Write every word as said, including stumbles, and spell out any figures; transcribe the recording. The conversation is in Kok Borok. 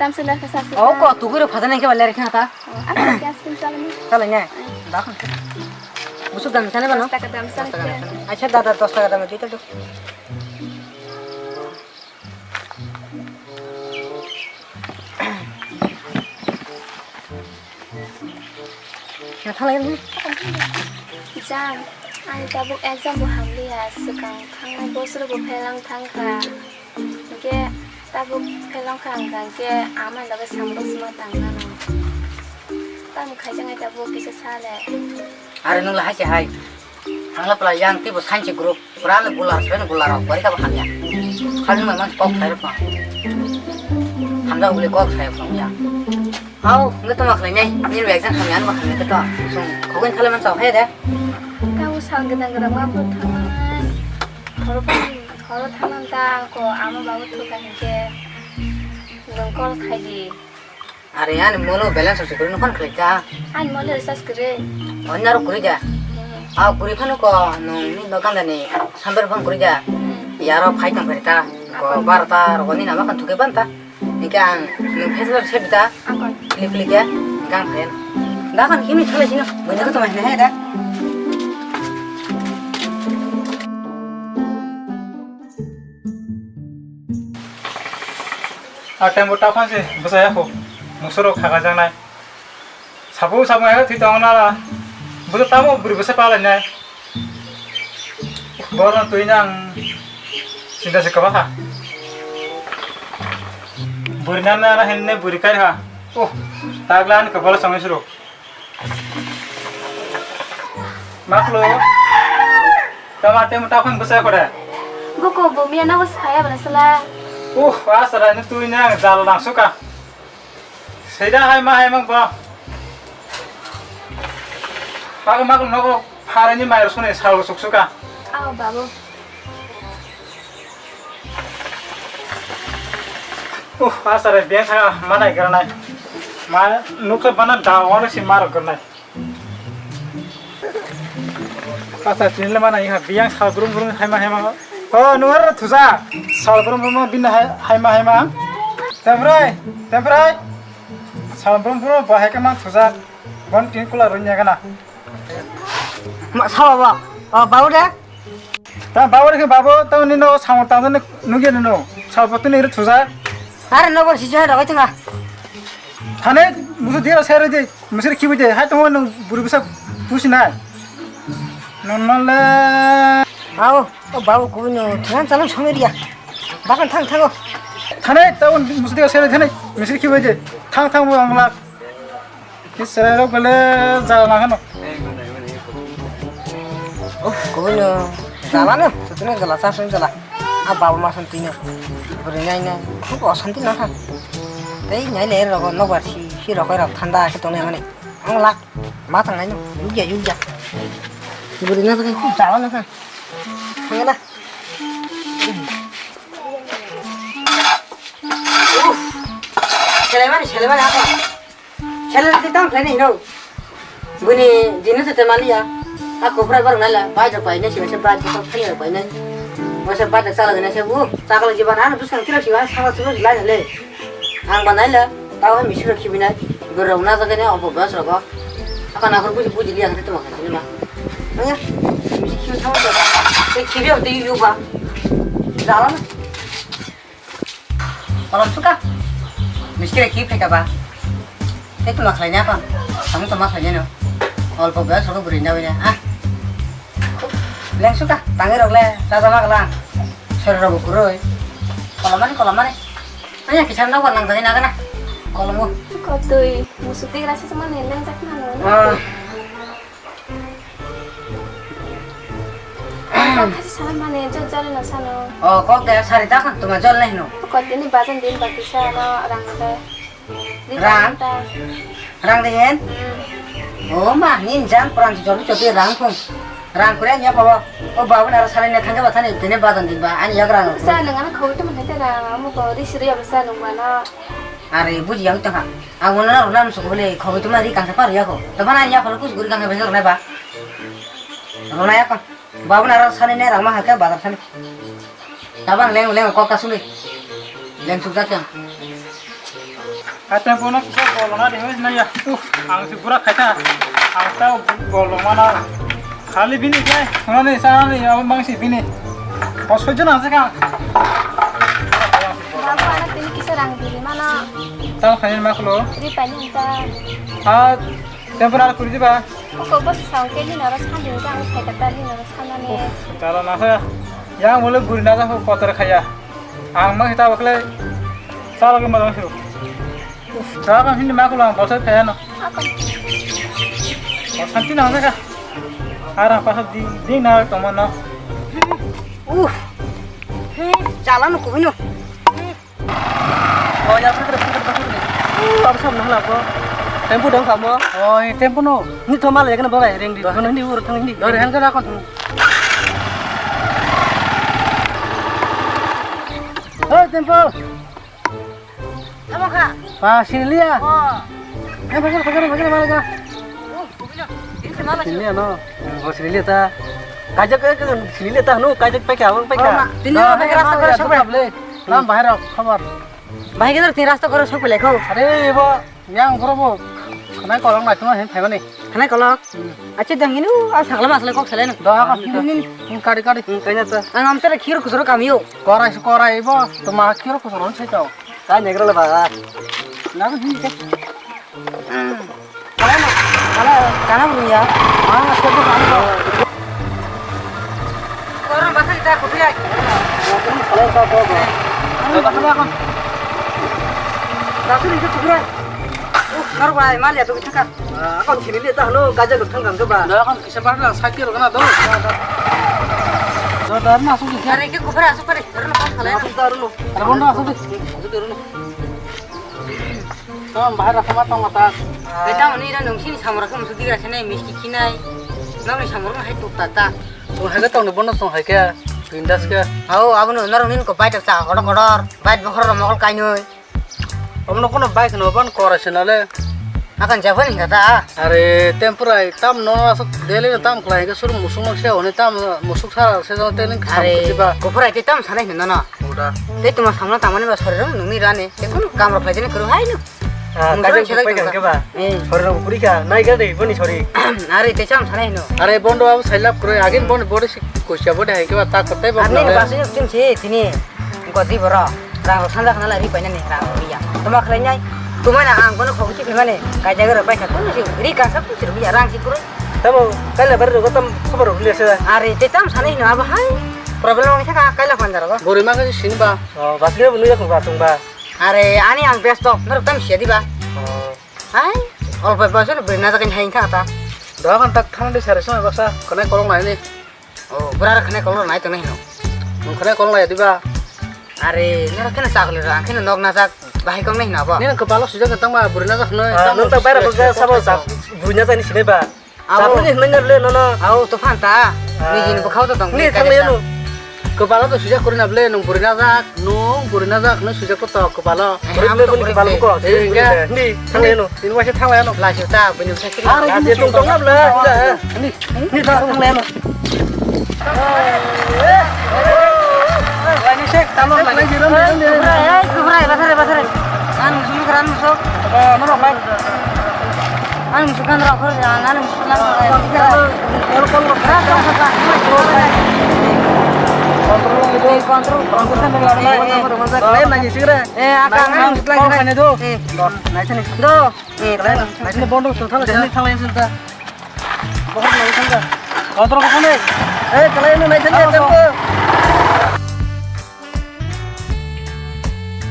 Tamsa na kasa sa. Oh, ko tuguro phajana ke baler kha ta. Oh, ang kya skin sa ni. Chala nya. Da khan. Musu dam chane bano. Dos taka dam sa. Dos taka dam. Acha dada dos taka dam di to. Nathang lai ni. Jang, ani tabuk exam bo hamliya, swkang thangnai bosoro bo phelang thangkha. Hingke tabuk phelang kha wngkha, hingke ama loge sambo sima tangnano. Tamo khaijaknai tabuk kisa sale. Are nung lahai se hai. Thangla pla yang tibo sanchi group. Pura no gula, sebe no gula rok, bari kabo hamya. Khali mai man kok sai rok. Hamda ule kok sai rok ya. Au, nge to maklai nai, ni exam hamya no hamya to. Sung, kogen thale man chau hai de. Kau sal gedang gedang ma pun thangan. Horo pun, horo thangan ta ko ama babu thu ka hingke. Nung call khai di. Are ani mono balance rok se kwrwi nokhan khwlai kha. Ani mono recharge kwrwi. Oni aro kwrwi da. Hmm. A kwrwi phano ko nung ni nokhan da ni samber phone kwrwi da. Hmm. Yaro phai tang phai ta. Ko akon. Barta rok ni nama kan thuke ban ta. Hingke ang nung Facebook se bita. Akon. Klik klik ya. Gang phen. Da kan kimi thala sino. Bani ko to mai ne da. A tembo taphang se bwsa yakho, musoro khagajaknai. Sabung sabung ego thwi tongo nala. Bwsa tamo bwrwi bwsa palainai. Borno twi nang sinda se kabakha. Bwrwi nana nana henne bwrwi kai ha. Oh, tagla ani kabala songni suru. Maklo. Tama temo takhon bwsa kore. Boko bo miya nago saya bana sala. Uh, asara ni tui na jal nang suka. Seida hai ma hai mang bo. Pago maklo nogo harani mai sone sal suk suka. Aw babu. Uh, asare beng saka manai granai. Ma nuksa bana da wara si maro granai. Asa chinle manai ha biyang sal brum brum haima haima. Oh, nuar thusa. Sal brum brum bin hai haima haima. Temprai, temprai. Sal brum brum ba hai kama thusa. Bon tin kula runya kana. Ma, sabo ba? Oh, babu de? Ta babu de babu, ta ni no samung tang ni nungge no. Sabo tu ni ru thusa. Are no bor si jai rogai tunga. Thane, musu dia sero je, musu khibu je. Hai to no buru bisa pusi na. No no le. Babu, oh babu ko no, thang thang songri ya. Bakan thang thang. Thane, ta musu dia sero thane, musu khibu je. Thang thang mo amla. Ki serai rok bele jala na hano. Uff, kuno. Jala no, sutune jala, sa sung jala. A baba ma san tino. Bwrwi nai na, khub osanti na kha. Tei nai le rok no bar si, si rok rok thanda khe tongnai mani. Ang lak, ma tang nai no, yugya, yugya. Bwrwi na khe khub jala na kha. Thang na. Uff. Selemani, selemani, apa? Challenge tang khlaini hino. Bini jini tete maliya. A kopra bar nala, bai jok bai ne, siwa se bai jok bai ne, bai ne. Wasa bai jok sala gane se, uh, chakal jiban, ano buskang kira siwa, sala sulu lai le. Ang ba naila, tao hai misiro khibi nai, berau na jagane, obo bas rogo. Aka na kor buji, buji liya, kete ma kete ma. Anya, misi khibi thawa jok. Te khibi am te yu ba. Jala na. Kolom suka. Miskire ki phaika ba. Tei tuma khlaina kon. Samung tuma khlaina no. Olpo boyos rogo bwrwi na wina. Ah. Leng suka. Tangi rok le. Chaja ma gala. Sori rok bwkrwi. Kolom mani, kolom mani. Anya kisa no gor nang jani na gana. Kolom go. Kotui. Musuti grasa sama ne leng jak na no. Ah. Kasi sana mane jol jol na sano. Oh, kok de sari ta kan tuma jol nai no. Kok dini bazan din baki sano rang de. Rang? Rang de hen? Hmm. Oh ma, nin jan pran jol jol rang phung. Rang kure nya pawa. Oh, babu nara sari ne thangga bathani dini bazan din ba ani yak rang. Sa nang ana khoi to mane te rang, amu ko ri siri ya sa nang mana. Are buji yang tangha. Ang wngna rwna ang sukubole khogwi tongma ri kangsa par ya kho. Tobana ya phalo kus guri kangsa besa rwnai ba. Rwna ya kho. Babun aro sani ne rangma hakhe bazar sani. Tabang leng leng kok ta suli. Leng suk jak yang. Kata bono kisa bolong na dewe na ya. Uh, ang si pura kata. Ang tau bolong mana. Khali bini kai. Mana ni sana ni, abo bangsi bini. Hospital na saka. Babu, anak tini kisa rang diri mana? Tau khanin maklo. Ri pani ta. Ah, temporary kuri diba? Oko bos saung ke ni naro sandi ta, ang khai ta ni naro sana ni. Tara na kha. Yang mule guri na ta kotor khaya. Ang ma hita bakle. Sala ke malang siru. Uf, tara kan hindi maklo ang bolsa khaya no. Apa? Bolsa ti na ka. Ara pasal di di na to mana. Uh. Hmm, jalan ko bino. Oh, ya, pura, pura, pura, pura. Uh, apa sam nahla ko? Tempo dong kamu? Oh, ini tempo no. Ni to mal ya kena bawa ring di. Mana ini urut ini. Dari hal kada kon. Hei, tempo. Apa kak? Pak, sini lihat. Oh. Eh, pakai, pakai, pakai, mana kak? Oh, ini sini mana? Sini lihat no. Oh, sini lihat ta. Kajak ke sini lihat ta no, kajak pakai apa pakai? Oh, ma, ini pakai rasta kore sok boleh. Lam bahai rok, khabar. Bahai ke tin rasta kore sok boleh kau. Are, ibo, yang bro bo. Khanai kolok nai tuma hen phaimani. Khanai kolok. Achi dang ini, ah, sakla masla kok salen. Do ako. Ini, ini. Kari, kari. Kanya ta. Ang am tera khir kusuro kamiyo. Korai, korai bo. Tuma khir kusuro sai tau. Ka negra le ba. Na ko hin ke. Kala, kala, kala bro ya. Ah, asko ko kala. Koran bakal ta ko ya. Kala ta ko. Ano bakal ako. Bakal ini ko. Uh, nor bai mal ya to thaka. Ako sini le ta hano gaja ko thang ka ba. Da kan kisa bar lang sakir kana do. Do dar na su ki. Are ke ko phara su pare. Dar na phone khala. Aku dar no. Are bon na su ki. Aku dar no. Tong bahar rakha ma tong mata. Eta oni ra nung sini samra kum sudi ra sene miski kinai. Nang ni samra hai tuk tata. Tong hai tong ni bono tong hai ke. Pindas ke. Hau abono naro min ko bai tak sa kodor kodor. Bai bokhor ro mokol kainoi. Abono kono bike no ban kora sinale. Akan japan hinga ta. Are tempurai tam no asuk dele tam khlai ke suru musuk mak se oni tam musuk sa se jang tening kham. Are khutiba. Kophra ke tam sanai hinna na. Uda. Te tuma samla tamani ba sori rong nungni rani. Te kun kam rok khlai jeni kuru hai no. Ah, musuk kajak sai pai tongka. Kan ke ba? Eh. Sori rok kuri kha nai ga dei boni sori. Are te cham sanai hino. Are bondo abu sai lap kuru agin bon bodi si kusia bodi hai ke ba ta kotai ba. Arni basu yuk chim si tini. Godi boro. Rang rok sanja khana lai ri paina ni rang rok ya. Tuma khlai nai. Tuma na ang bono khogwi ti mane. Kaijak rok pai sa kun si ri ka sa kun si ri ya rang si kuru. Tamo kaila bari rok tam khobor rok le se. Are te tam sanai hino abu hai. Problem wng thaka kaila panjar go. Bori ma ka sini ba. Oh, basle bunu ya ba tung ba. Are ani ang besto, norok tam sia diba? Oh. Hai, olpai boso ni bwrwi na jaga ni hai thang ta. Doha kan tak thang di sari song baksa, kene kolong nai ni. Oh, bwra kene kolong nai to nai no. Nung kene kolong nai diba? Are, norok kene chakli ra, ang kene nok na jak, bahai kong nai hino bo. Nini kepala sujak tang ba bwrwi na jak nai. Ah, nung tak bayar bwrwi na jak sabo jak, bwrwi na jak ni sinai ba. Abo. Chakri ni hinwi na le nono. Au, to phan ta. Ah. Niji ni bwkhao to tong. Ni thang le no. Kwbalo to sujak kori na ble, nung bwrwi na jak, nung bwrwi na jak, nung sujak to to kwbalo. Eh, bwrwi amo ble to bwrwi kebalo ble. Ko. Eh, enggak. Ni thang le no. Ini masih thang le no. Laju ta, bini masih kiri. Ah, laju tong tong na ble. Ni, ni thang le no. Wani sek, tamo lagi. Eh, kubrai, eh, kubrai, basare, basare. Anu sulu keran musuh. Apa, mana, Pak? Ang sukan rok hor ya, nang sukan rok. Kol, kol, kol. Rak rok suka. Kontrol itu. Eh, kontrol. Kontrol sampai lama. Eh, eh. Lain lagi sih, Re. Eh, akan nang suka lagi. Kau kan itu. Eh. Nah, itu nih. Do. Eh, lain. Nah, itu bondo sudah, lain, lain, lain. Bohor lagi kan. Kontrol ke sana. Eh, kalau ini naik saja tempo.